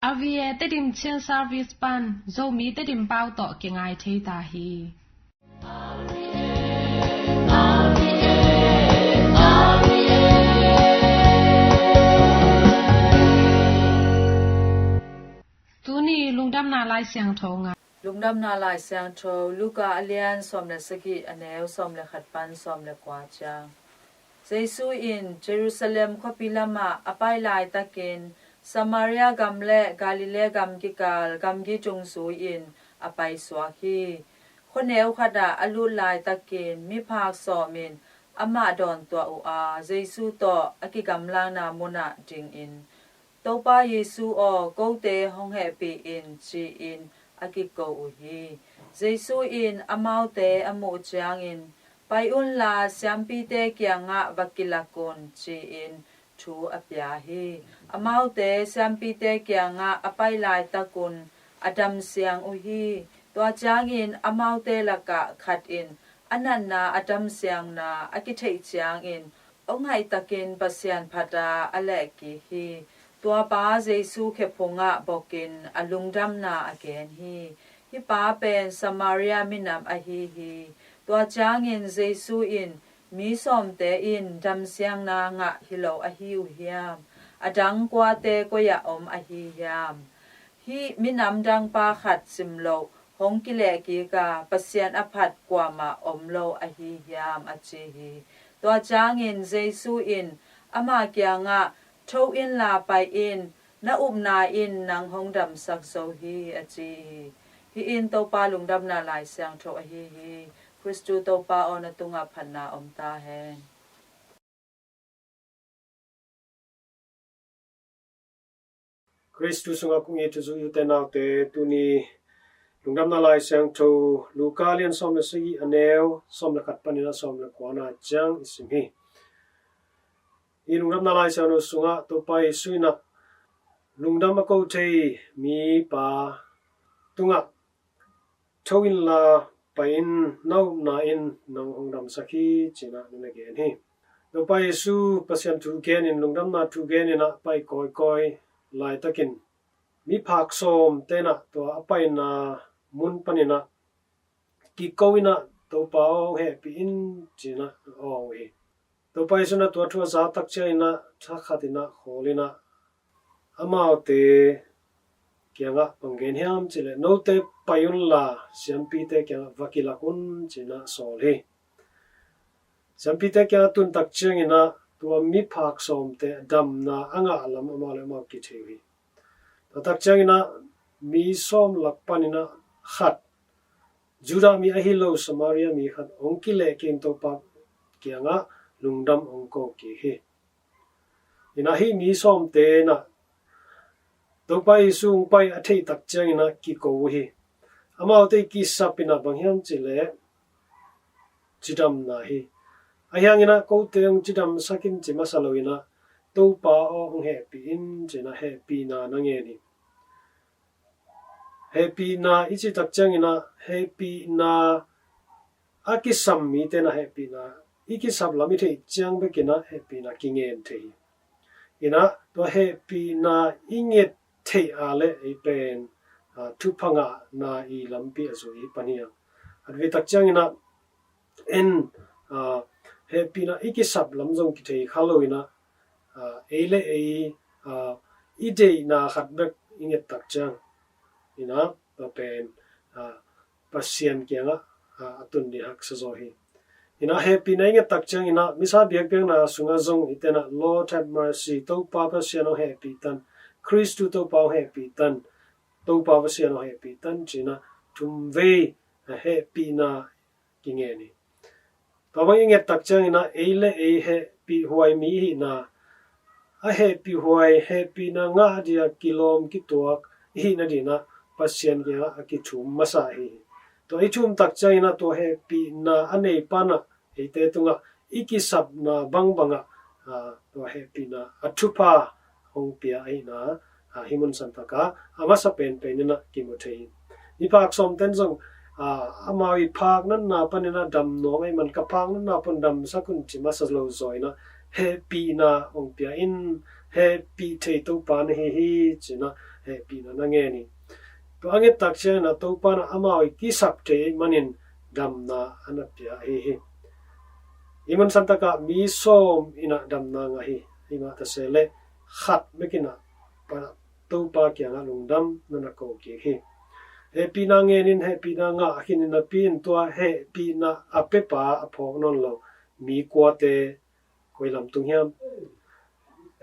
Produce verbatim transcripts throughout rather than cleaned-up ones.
R V A Tedim Chin Service pan Zomi Tedim pau tawh kingai thei ta hi. Tuni lungdamna Lai Siangtho nga. Lungdamna Lai Siangtho, Luka a lian sawm le sagih, a neu sawm le khat pan sawm le kua ciang. Jesu in Jerusalem khuapi lamah a pai laitakin Samaria gam le Galilee gam kikal gamgi tung zui-in a paisuak hi. Khuaneu khatah a lut laitakin miphak sawm in amah dawntuah uh a, Jesu tawh a kigamlakna munah dingin, "Topa Jesu aw, kote hong hehpih in," ci-in a kiko uh hi. Jesu in amaute a muh ciangin, "Pai unla, siampite kiangah va kilak un," ci-in thu a pia hi. Amaute siampite kiangah a pai laitakun a damsiang uh hi. Tua ciangin amaute lakah khat in a natna a damsiangna a kitheih ciangin, aw ngaihtakin Pasian phata a lehkik hi. Tua pa Jesu khephungah bokin a lungdamna a gen hi. Hih pa pen Samaria minam ahi hi. Tua ciangin Jesu in, "Mi sawmte in damsiangna ngah hi lo ahi uh hiam? A dang kuate koi-ah om ahi hiam? Hih minam dang pa khat simloh hong kilehkik a, Pasian a phat kuamah om lo ahi hiam?" a ci hi. Tua ciangin Jesu in ama kiangah, "Tho inla pai in, na upna in nang hong damsak zo hi," a ci hi. Hih in Topa lungdamna Lai Siangtho ahi hi. Khristu Topa aw, na tungah phatna om ta hen. Khristu sungah kong it u, u te nau te, tuni lungdamna Lai Siangtho Luka lian sawm le sagih, a neu sawm le khat panin a sawm le kuana ciang i sim hi. Hih lungdamna Lai Siangtho sungah Topa Jesu in ah lungdam a ko thei mipa tungah, "Tho inla pai in, na upna in nang hong damsak hi," ci-in ah nong gen hi. Topa Jesu Pasian thu genin, lungdamna thu genin ah pai kawikawi laitakin, miphak sawmte in ah tua a paina mun panin ah kiko in ah, "Topa aw, hong hehpih in," ci-in ah a awng uh hi. Topa Jesu in ah tua thu a za tak ciangin ah thakhatin ah khawlin ah amaute kiangah bang gen hiam cih leh, "Note pai unla, siampite kiangah va kilak un," ci-in ah sawl hi. Siampite kiangah tun tak ciangin ah tua miphak sawmte damna a ngah lam amau le amau kithei uh hi. Tua tak ciangin ah mi sawm lak panin ah khat, Judah mi ahi lo Samaria mi khat hong kilehkik in Topa kiangah lungdam hong ko kik hi. In ah hih mi sawmte in ah Topa Jesu hong pai a theih tak ciangin ah kiko uh hi. Amaute kisap in ah bang hiam cih leh, cidamna hi. Ahi hangin ah kote hong cidamsak in ci masa lo-in ah, "Topa aw, hong hehpih in," ci-in ah hehpihna na ngen hi. Hehpihna i cih tak ciangin ah, hehpihna a kisam mite in ah hehpihna i kisap lam i theih ciang bekin ah hehpihna kingen thei hi. In ah tua hehpihna i nget theih a leh ei pen, a, thupha ngahna i lampi a zui hi pan hi a. A vei tak ciangin ah, en, a, hehpihna i kisap lam zong kithei kha lo-in ah, a, ei le ei, a, i deihna khat bek i nget tak ciang, in ah, tua pen, a, Pasian kiangah, a, a tun ding haksa zaw hi. In ah hehpihna i nget tak ciangin ah, Missa biakpiakna sungah zong i ten ah, "Lord have mercy, Topa Pasian hong hehpih tan, Khristu Topa hong hehpih tan, Topa Pasian hong hehpih tan," ci-in ah thum vei, a, hehpihna kingen hi. Tua bang i nget tak ciangin ah ei le ei hehpih huai mi i hihna, a hehpih huai, hehpihna ngah dia kilawm kituak i hih nadingin ah Pasian kiangah a kithum masa ahi hi. Tua i thum tak ciangin ah tua hehpihna a nei pan ah eite tungah i kisapna bangbang ah, a, tua hehpihna a thupha hong pia ahihna, a, hih mun santak ah a masa penpen in ah kimu thei hi. Miphak sawmten zong, a, amau i phak natna panin ah dam nuam ahih man ka phak natna pan damsak un ci masa lo zaw-in ah, "Hehpihna hong pia in, hehpih thei Topa na hi hi," ci-in ah hehpihna na ngen hi. Tua a nget tak ciangin ah Topa in ah amau i kisap thei ahih manin damna a na pia ahi hi. Hih mun santakah mi sawm in ah damna ngah hi. Hih mah ta se leh khat bek in ah pa Topa kiangah lungdam na na ko kik hi. Hehpihna ngen in hehpihna ngah khin in napi in tua hehpihna a pepa a phawk nawn lo mi kuate koi lam tung hiam?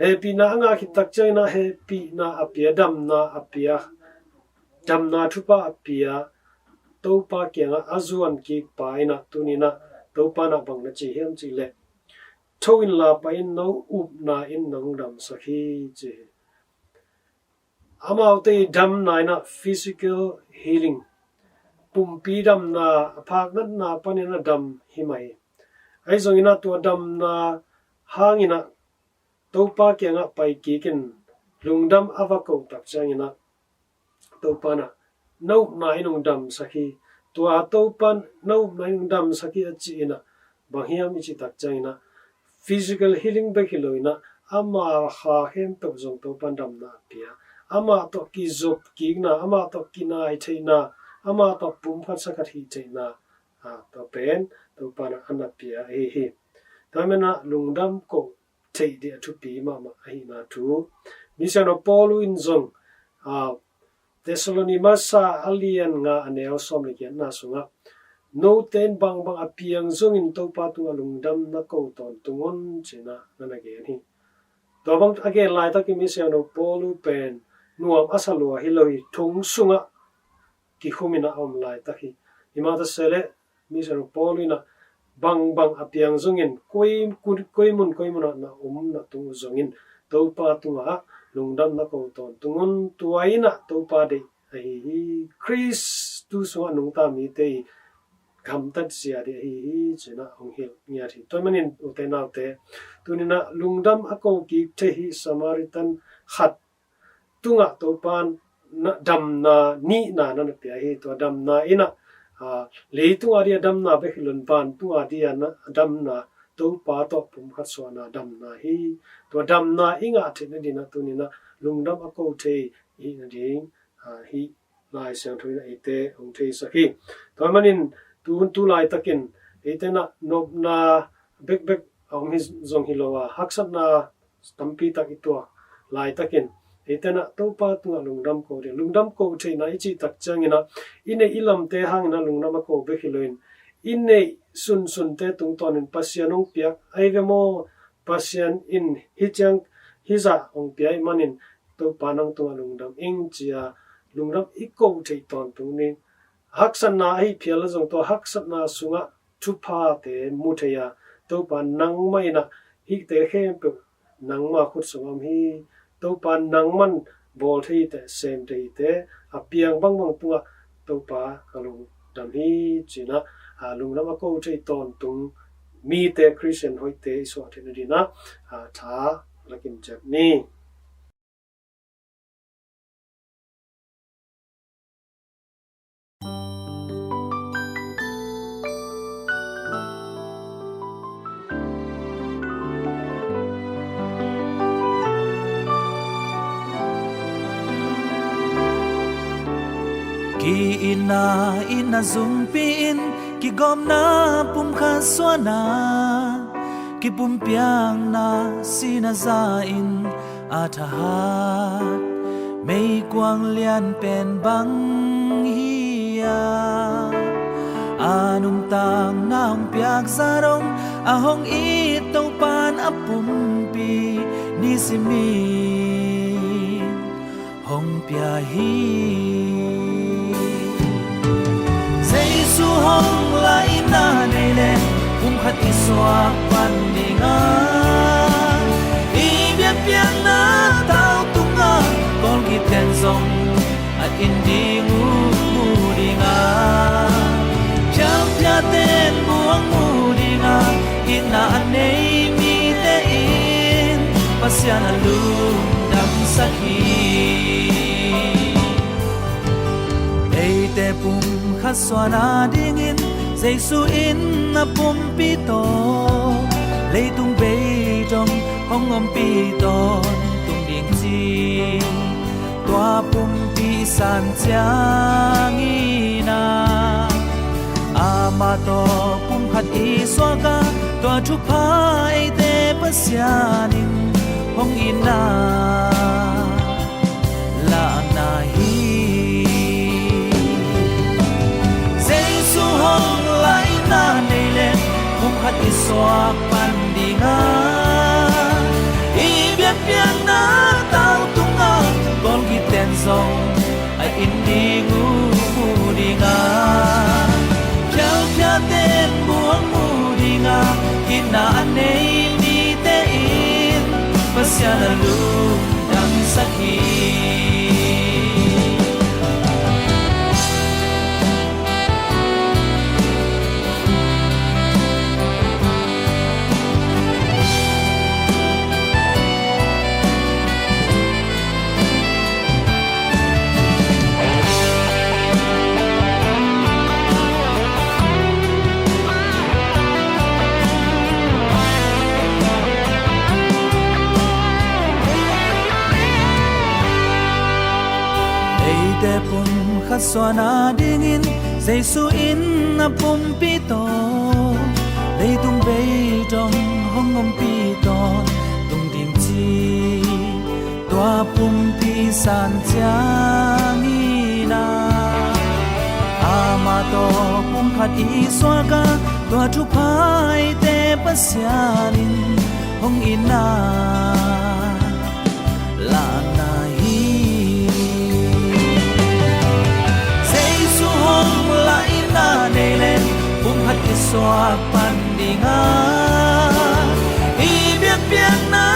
Hehpihna a ngah khit tak ciangin ah hehpihna a pia, damna a pia, damna thupha a pia Topa kiangah a zuan kik pa in ah tuni in ah Topa in ah bang na ci hiam cih leh, "Tho inla pai in, no upna in nong damsak hi," ci hi. Amaute i damna in ah physical healing, pumpi damna, a phak natna panin a dam hi mah hi. Ahi zongin ah tua damna hangin ah Topa kiangah pai kik in lungdam a va ko tak ciangin ah Topa in ah, "Na upna in hong damsak hi." Tua Topa in, "Na upna in hong damsak hi," a cih in ah bang hiam i cih tak ciangin ah physical healing bek hi lo in ah ama kha khempeuh zong Topa in damna a pia. Amah tawh kizop kikna, amah tawh kinai theihna, amah tawh pumkhat sakhat hih theihna, a, tua pen Topa in ah a na pia ahi hi. Tua manin ah lungdam ko theih ding a thupi mahmah ahihna thu Misiangtho Paulu in zong, a, Thessaloni masa a lian nga a neu sawm le giatna sungah, "Note in bangbang a piang zongin Topa tungah lungdam na ko tawntung un," ci-in ah na na gen hi. Tua bang a gen laitakin Misiangtho Paulu pen nuam a sa lua hi lo hi, thong sungah kikhum in ah a om laitak hi. Hih mah ta se leh Misiangtho Paulu in ah bangbang a piang zongin koi, koi mun koi mun ah na om na tung uh zongin Topa tungah lungdam na ko tawntung un, tua in ah Topa deih ahi hi. Khrist tu sungah nungta mite i gamtat zia ding ahi hi ci-in ah hong hilh ngiat hi. Tua manin ute naute, tuni in ah lungdam a ko kik thei hi. Samaritan khat tungah Topa in ah damna nihna na na pia hi. Tua damna in ah, a, leitung a dia damna bek hi lo in vantung a dia na damna, Topa tawh pumkhat suahna damna hi. Tua damna i ngah theih nading ah tuni in ah lungdam a ko thei i hih nading, a, hih Lai Siangtho in ah eite hong theisak hi. Tua manin tu hun tu laitakin eite in ah nopna bekbek a om hi zong hi lo a, haksatna tampi tak i tuak laitakin eite in ah Topa tungah lungdam ko ding. Lungdam ko theihna i cih tak ciangin ah i neih i lamte hangin ah lungdam a ko bek hi lo in, i neih sunsunte tungtawnin Pasian hong piak ahi ve maw, Pasian in hih ciang hih zah hong pia ahih manin Topa nang tungah lungdam ing ci-a lungdam i ko theih tawntung ding. Haksatna ahi phial a zong tua haksatna sungah thuphate mu thei a, Topa nangmah in ah hihte khempeuh nangmah khut sungah om hi. Topa nangman bawl thei hi teh, sem thei hi teh, a piang bangbang tungah Topa ka lungdam hi ci-in ah, a, lungdam a ko thei tawntung mite, Khristian hoihte i suah theih nading ah, a, tha la kim ciat ni. Ki-itna in a zumpi in, kigawmna pumkhat suahna, kipumpiakna sihna za in a thahat meikuang lian pen bang hi-a, a nuntakna hong piak zah dong a hong it Topa'n a pumpi nisimin hong pia hi. Jesu hong la itna nei leh pumkhat i suak pan ding a, i biakpiakna tau tungah tawlkhiaten zong a it ding uh mu ding a, phialphiaten muang mu ding a, itna a nei mite in Pasian a lungdamsak hi. Eite pumkhat suahna dingin Jesu in a pumpi tawh leitung bei dong hong ompih tawntung ding ci. Tua pumpi san ciangin ah, amah tawh pumkhat i suak a, tua thupha eite Pasian in hong itna lahna hi. Jesu hong laina nei leh, pumkhat i suak pan ding a, i biakpiakna tau tung a, Kawlgiten zong a it ding uh mu ding a, phialphiaten bu hong mu ding a, itna a nei mite in Pasian a lungdamsak hi. Eite pumkhat suahna dingin Jesu in a pumpi tawh, leitung beidong hong ompih tawntung ding ci. Tua pumpi san ciangin ah, amah tawh pumkhat i suak a, tua thupha eite Pasian in hong itna lahna hi. Jesu hong laina nei leh, pumkhat i suak pan ding a, i biakpiakna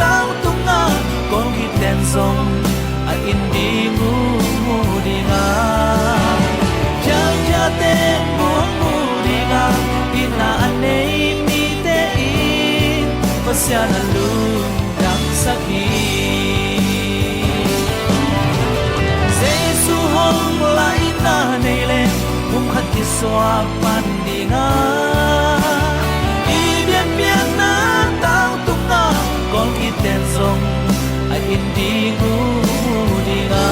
tau tung a, Kawlgiten zong a it ding uh mu ding a, phialphiaten bu hong mu ding a, itna a nei mite in Pasian a lungdamsak hi. Jesu hong laina nei leh, pumkhat i suak pan ding a, i biakpiakna tau tung a, Kawlgiten zong a it ding uh mu ding a,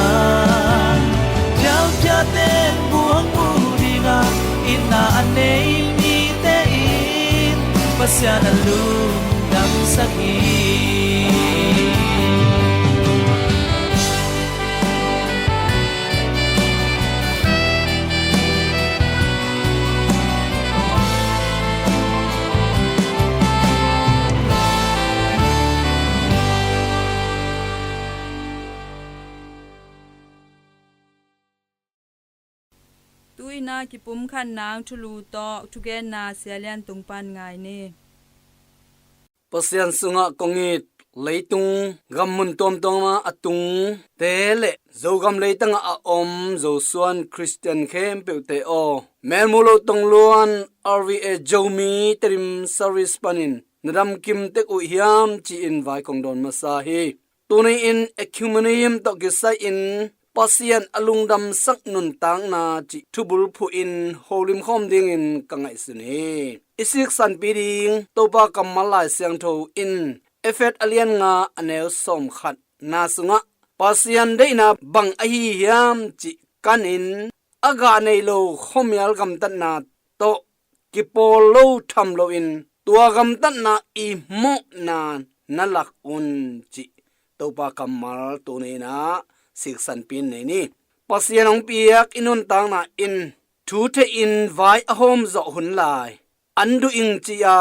phialphiaten bu hong mu ding a, itna a nei mite in Pasian a lungdamsak hi. Tu-in a kipumkhat nang thulu tawh thugenna Sia Lian Tung pan ngai ni. Pasian sungah kong it leitung gammun tuamtuama a tungte le Zogam leitangah a om Zosuan Khristian khempeuhte aw, Melmu lo tongluan R V A Zomi Tedim Service panin na damkim tek uh hiam ci-in vai kong dawn masa hi. Tuni-in Ecumenium tawh kisai-in Pasian a lungdamsak nuntakna cih thubul phuhin holim khawm dingin ka ngaihsun hi. I siksanpi ding Topa kammal Lai Siangtho in Efet a lian nga a neu sawmkhatna sungah Pasian deihna bang ahi hiam cih kanin a gah nei lo khuamial gamtatna tawh kipawl lo tham loin tua gamtatna i mawhna na lak un cih Topa kammal tuni-in ah siksanpi nei ni. Pasian hong piak i nuntakna in thu theihin vai a hawm zawh hun lai, an duh ing ci-a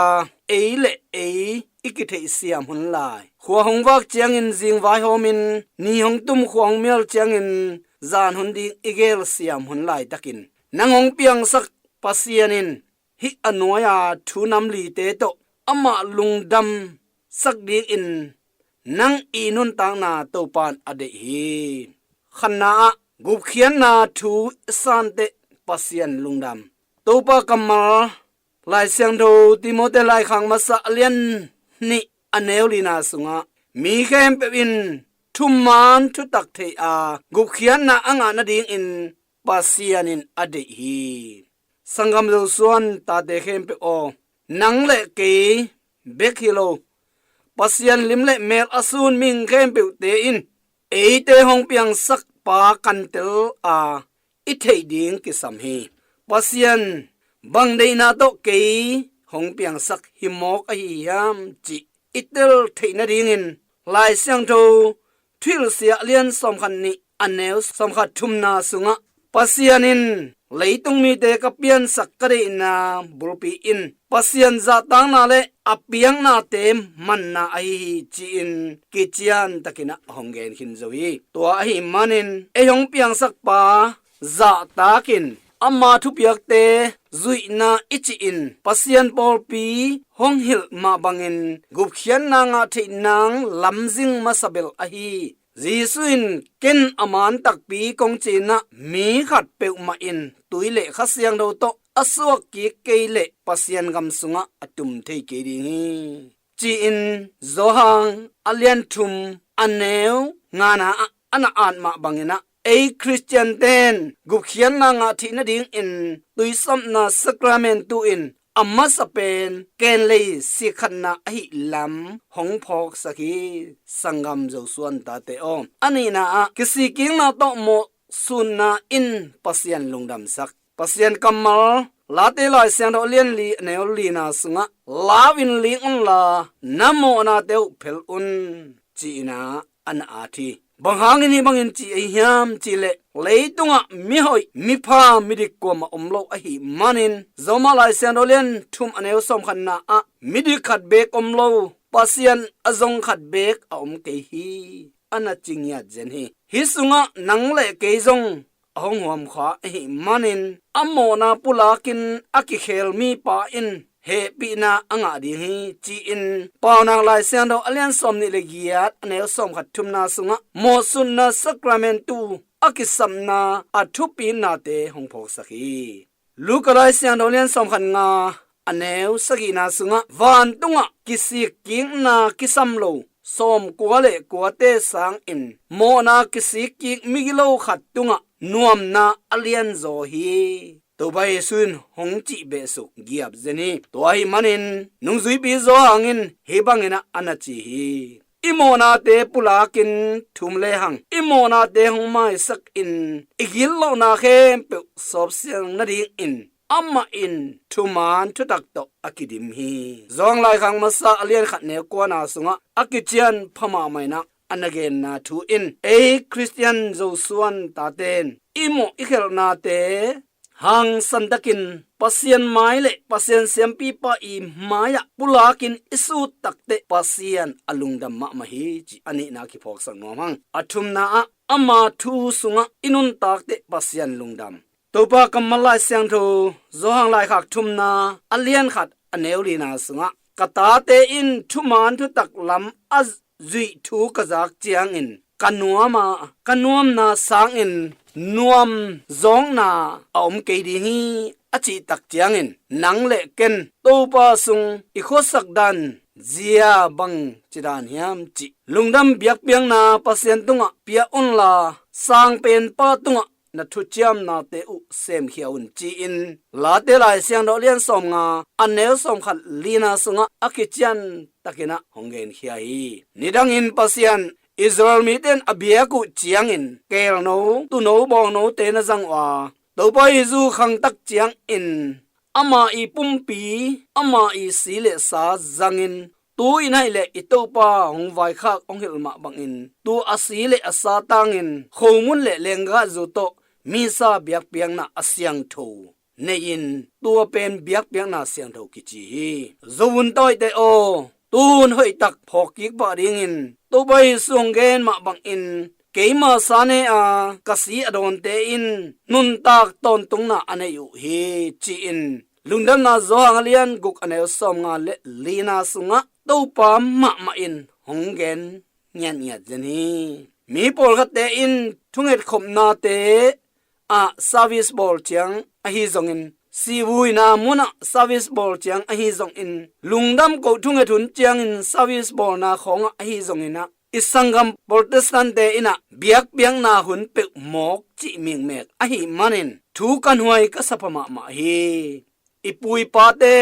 ei le ei i kitheihsiam hun lai, khua hong vak ciangin zing vai hawmin, ni hong tum khua hong mial ciangin zan hun ding i gelsiam hun laitakin nang hong piangsak Pasian in hih a nuai-a thu nam lite tawh amah lungdamsak dingin nang i nuntakna Topa in a deih hi. Khatna ah gupkhiatna thu i santeh Pasian lungdam. Topa kammal Lai Siangtho Timote laikhak masa a lian nih a neu lina sungah mi khempeuh in thuman thutak thei-a gupkhiatna a ngah nadingin Pasian in a deih hi. Sanggam Zosuan tate khempeuh aw, nang le kei bek hi lo, Pasian lim le mel a sun mihing khempeuhte in eite hong piangsak pa kan tel a i theih ding kisam hi. Pasian bang deihna tawh kei hong piangsak hi mawk ahi hiam cih i tel theih nadingin Lai Siangtho Thuhilhsia a lian sawmkhat nih a neu sawmkhat thumna sungah Pasian in leitung mite ka piansak ka deihna bulpi in Pasian zahtakna le a piaknate manna ahi hi ci-in kician takin a hong gen khin zo hi. Tua ahi manin ei hong piangsak pa zahtakin ama thupiakte zuihna i cihin Pasian pawlpi hong hilh mah bangin gupkhiatna ngah theih nang lamzing masa bel ahi. Jesu in ken a man takpi kong cinah mi khat peuhmah in tui le Kha Siangtho tawh a suak kik kei leh Pasian gam sungah a tum thei kei ding hi ci-in Johan a lian thum a neu ngana ah a na at mah banginah ei Khristian ten gupkhiatna ngah theih nadingin tuisawpna sakramentu in a masa pen kenlei sikkhatna ahi lam hong phawksak hi. Sanggam Zosuan tate aw, a nihna ah kisikkikna tawh mawhsutna in Pasian lungdamsak. Pasian kammal Late Lai Siangtho a lian li a neu lina sungah lau in ling unla na mawhnate uh phel un ci-inah a na at hi. Bang hangin hih bangin ci ahi hiam cihleh leitungah mihoih mipha midik kuamah om lo ahi manin Roma Lai Siangtho lian thum a neu sawmkhatna ah midik khat beek om lo, Pasian a zong khat beek a om kei hi a na ci ngiat zen hi. Hih sungah nang le kei zong a hong huamkha ahi manin a mawhna pulakin a kikhel mipa in hehpihna a ngah ding hi ci-in Paunak Lai Siangtho a lian sawmnih le giat a neu sawmkhat thumna sungah mawhsutna sakramentu a kisapna a thupi nate hong phawksak hi. Luka Lai Siangtho lian sawmkhat nga a neu sagihna sungah vantungah kisikkikna kisam lo sawmkua le kuate sangin mawhna kisikkik migilo khat tungah nuamna a lianzaw hi. Topa Jesu in hong cih behsuk giap zen hi. Tua ahi manin nungzuipi Johan in hih banginah a na ci hi. I mawhnate pulakin thum lehang i mawhnate hong maisakin i gitlohna khempeuh sawpsiang nadingin amah in thuman thutak tawh a kidim hi. Johan laikhak masa a lian khat neu kuana sungah a kician pha mahmah inah a na genna thu in ei Khristian Zosuan taten i mawh i khelhnate hangsantakin Pasian mai le Pasian siampipa i mai-ah pulakin i sut takteh Pasian a lungdam mahmah hi ci a nihna kiphawksak nuam hang. A thumna ah ama thu sungah i nuntakteh Pasian lungdam. Topa kammal Lai Siangtho Johan laikhak thumna a lian khat a neu lina sungah ka tate in thuman thutak lam a zuih thu ka zak ciangin ka nuam a ka nuamna sangin nuam zawkna a om kei ding hi a cih tak ciangin nang le ken Topa sung i khuasak dan zia bang ci dan hiam cih lungdam biakpiakna Pasian tungah pia unla sangpenpa tungah na thuciamnate uh semkhia un ci-in Late Lai Siangtho lian sawmnga a neu sawmkhat lina sungah a kician takinah hong genkhia hi. Nidangin Pasian Israel mite in a biak uh ciangin keelno, tuuno, bawngnote na zang uh a Topa Jesu khangtak ciangin ama i pumpi, ama i si le sa zangin tu in ahi le i Topa hong vaikhak hong hilh mah bangin tu a si le a sa tangin khomun le lenggahzu tawh misa biakpiakna a siangtho nei-in tua pen biakpiakna siangtho kici hi. Zo un tawite aw, tun hoihtak phawk kik pah dingin Topa Jesu hong gen mah bangin keima sa ne a ka si a dawnte in nuntak tawntungna a nei uh hi ci-in Lungdamna Johan a lian guk a neu sawmnga le lina sungah Topa mahmah in hong gen ngiatngiat zen hi. Mi pawlkhatte in thungetkhopnate ah service bawl ciang ahi zongin, sihvuina munah service bawl ciang ahi zongin, lungdam koh thunget hun ciangin service bawlna khawngah ahi zongin ah, i sanggam Protestant-te in ah biakpiakna hun peuh mawk cih mikmek ahi manin thu ka nuai ka sapha mahmah hi. I pu i pate,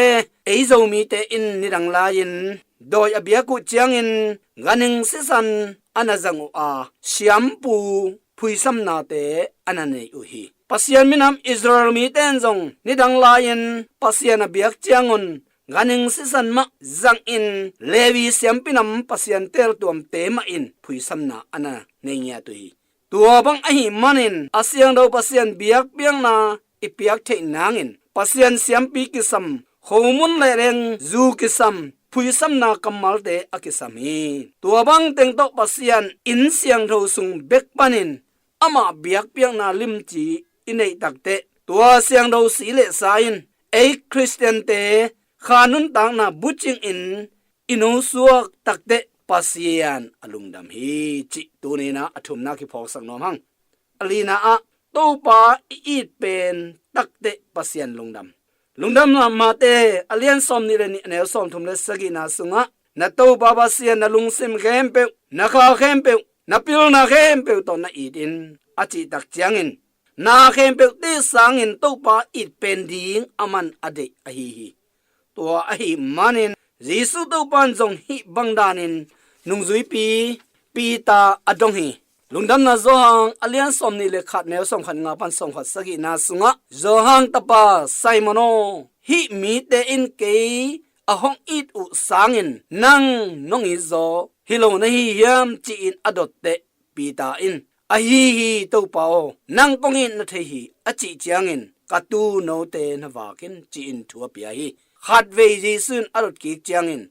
ei Zomite in nidang lai-in dawi a biak uh ciangin ganhing sisan a na zang uh a, siampu phuisamnate a na nei uh hi. Pasian minam Israel mite in zong nidang lai-in Pasian a biak ciangun ganhing sisan mah zangin Levi siampi nam Pasian teltuamte mah in phuisamna a na nei ngiat uh hi. Tua bang ahih manin a siangtho Pasian biakpiakna i piak theih nangin Pasian siampi kisam, khomun le leng zu kisam, phuisamna kammalte a kisam hi. Tua bang teng tawh Pasian inn siangtho sung bek panin amah biakpiakna limci i neih takteh, tua siangtho si le sa in ei Khristiante kha nuntakna bucingin i nusuak takteh Pasian a lungdam hi cih tuni-in a thumna kiphawksak nuam hang. A lina ah Topa i it pen takteh Pasian lungdam. Lungdamna Mate a lian sawm nih le nih, a neu sawm thum le sagihna sungah, na Topa Pasian na lungsim khempeuh, na kha khempeuh, na pilna khempeuh tawh na it in a cih tak ciangin, na khempeuh te sangin Topa it pen ding aman a deih ahi hi. Tua ahih manin Jesu Topa in zong hih bang danin nungzuipi Peter a dong hi. Lungdamna Johan a lian sawm nih le khat, neu sawm khat nga pan sawm khat sagihna sungah, Johan tapa Simon aw, hih mite in kei a hong it uh sangin nang nong it zaw hi lo na hi hiam, ci-in a dotteh, Peter in, ahi hi Topa aw, nang kong it na thei hi, a cih ciangin, ka tu note na vak in, ci-in thu a pia hi. Khatvei Jesu in a dot kik ciangin,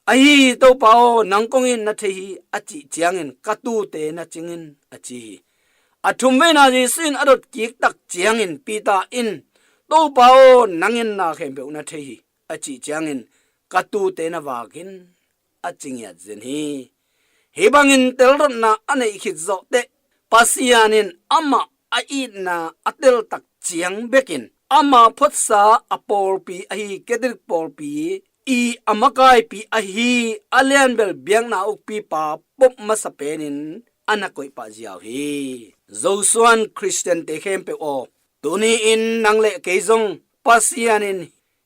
ahi hi Topa aw, nang kong it na thei hi, a cih ciangin, ka tute na cing in, a ci hi. A thumveina Jesu in a dot kik tak ciangin Peter in, Topa aw, nang in na khempeuh na thei hi, a cih ciangin, ka tute na vak in, a ci ngiat zen hi. Hih bangin teldotna a neih khit zawhteh, Pasian in amah a itna a teltak ciang bekin, ama photsa a pawlpi ahi Catholic pawlpi i a makaipi ahi a lianbel biakna ukpipa Pope masa penin a na koihpah ziau hi. Zosuan Khristiante khempeuh aw, tuni-in nang le kei zong Pasian in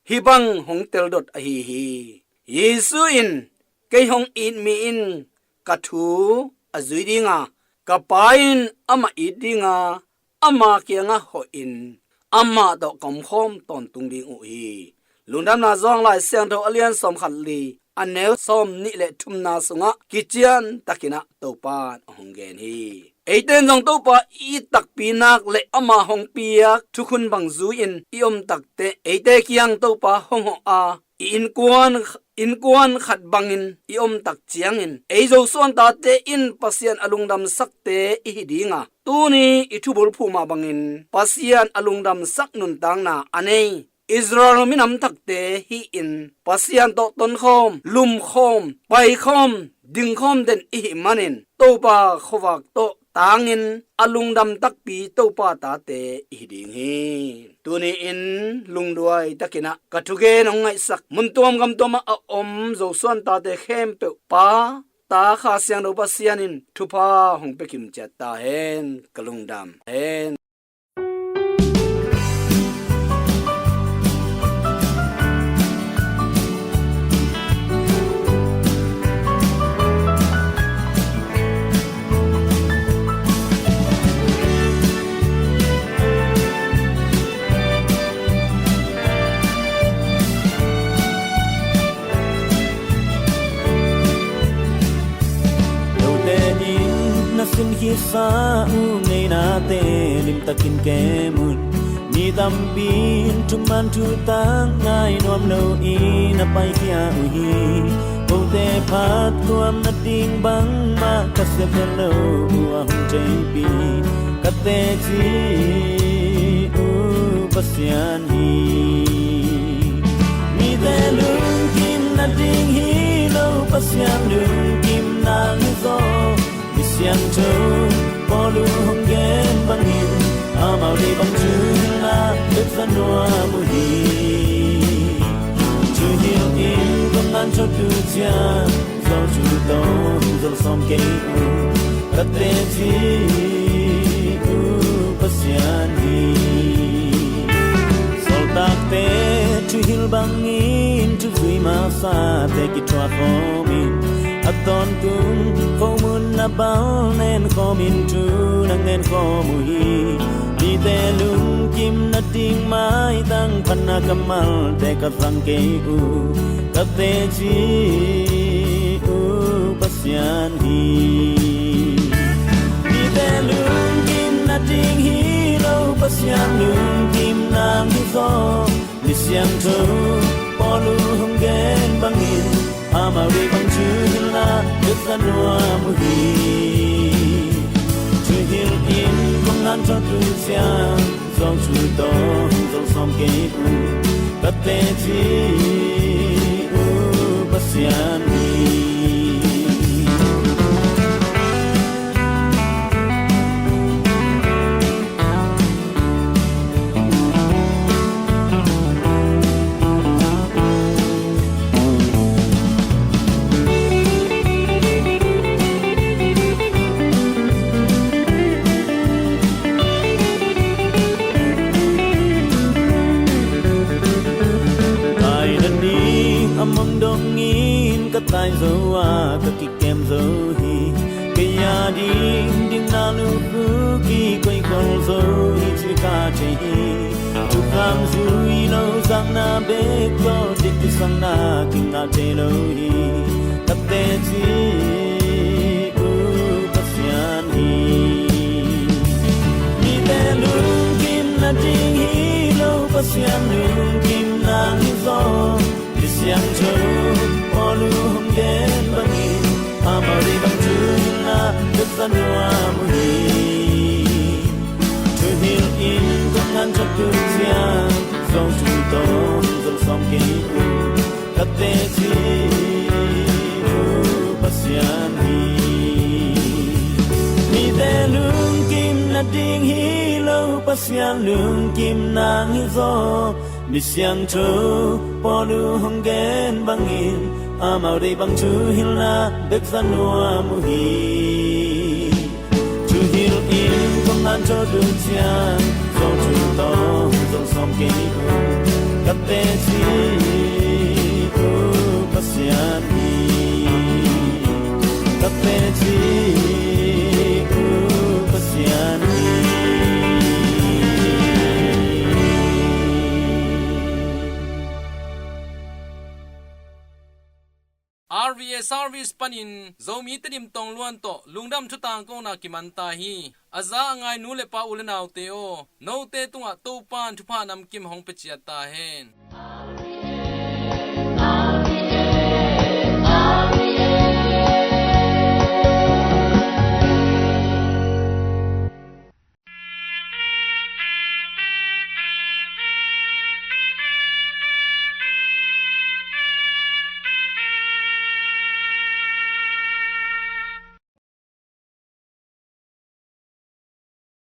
hih bang hong teldot ahi hi. Jesu in, kei hong it mi in ka thu a zui dinga, ka Pa in amah it dinga, ama kiangah hoihin amah tawh ka omkhawm tawntung ding uh hi. Lungdamna Johan Lai Siangtho a lian sawm khat li, a neu sawm nih le thumna sungah kician takin ah Topa in a hong gen hi. Eite in zong Topa i it takpi nak le ama hong piak thukhun bang zui-in i om takteh, eite kiang Topa hong hawh a, i innkuan, innkuan khat bangin i om tak ciangin, ei Zosuan tate in Pasian a lungdamsakte i hi dinga, tuni i thubulphuh mah bangin Pasian a lungdamsak nuntakna a nei Israel minam thakte hi-in, Pasian tawh tonkhawm, lumkhawm, paikhawm, dingkhawm den i hih manin, Topa khuavak tawh tangin a lungdam takpi Topa tate i hi ding hi. Tuni-in lungduai takin ah ka thugen hong ngaihsak, mun tuam gam tuamah a om Zosuan tate khempeuh Pa, Ta, Kha Siangtho Pasian in thupha hong pia kim ciat ta hen. Ka lungdam hen. Note in na sin khitsa uh ngeinate limtakin kem un. Mi tampi in thuman thutak ngai nuam loin a paikhia uh hi. Kote phat tuam nading bangmah ka siat pen lo uh a hong teipi, ka teci uh Pasian hi. Mite lungkim nading hi lo, Pasian lungkim nang hi zaw. Mi siangtho Paul uh hong gen bangin, amau deih bang thuhilhna bek za nuam uh hi. Thuhilh in kong ngan thot uh ciang, zawlthu tawh zol sawm kei uh, ka teci uh Pasian hi. Sawltakte thuhilh bangin Zui masate kithuah khawmin a tawntung khomun a bal nen khawmin thu na ngen khawm uh hi. Mite lungkim nading maitang phatna kammalte ka zang kei uh, ka teci uh Pasian hi. Mite lungkim nading hi lo, Pasian lungkim nang hi zaw. Mi siangtho Paul uh hong gen bangin, amau deih bang thuhilhna bek za nuam uh hi. Thuhilh in kong ngan thawt uh ciang, zawng thu tawh hong zol sawm kei uh, ka teci uh Pasian hi. Taina ding a mong dongin ka tai zo a, ka kikem zo hi. Kei a ding ding na lukhu kikoih khol zo hi cih ka thei hi. Thukham zui lo zakna bek tawh dikdisakna kingah thei lo hi. Ka teci uh Pasian hi. Mite lungkim nading hi lo, Pasian lungkim nang hi zaw. Mi siangtho Paul uh hong gen bangin, amau deih bang thuhilhna bek za nuam uh hi. Thuhilh in kong ngan thawt uh ciang, zawng thu tawh hong zol sawm kei uh, ka teci uh Pasian hi. Mite lungkim nading hi lo, Pasian lungkim nang hi zaw. Mi siangtho Paul uh hong gen bangin, amau deih bang thuhilhna bek za nuam uh hi. Thuhilh in kong ngan thawt uh ciang, zawng thu tawh hong zol sawm kei uh, ka teci uh Pasian hi. Ka teci uh Pasian hi. R V A service panin Zomi Tedim Tong Luan tawh lungdam thu tangkona kiman ta hi. A za a ngai nu le pa, u le naute aw, note tungah Topa'n thupha namkim hong pia ciat ta hen.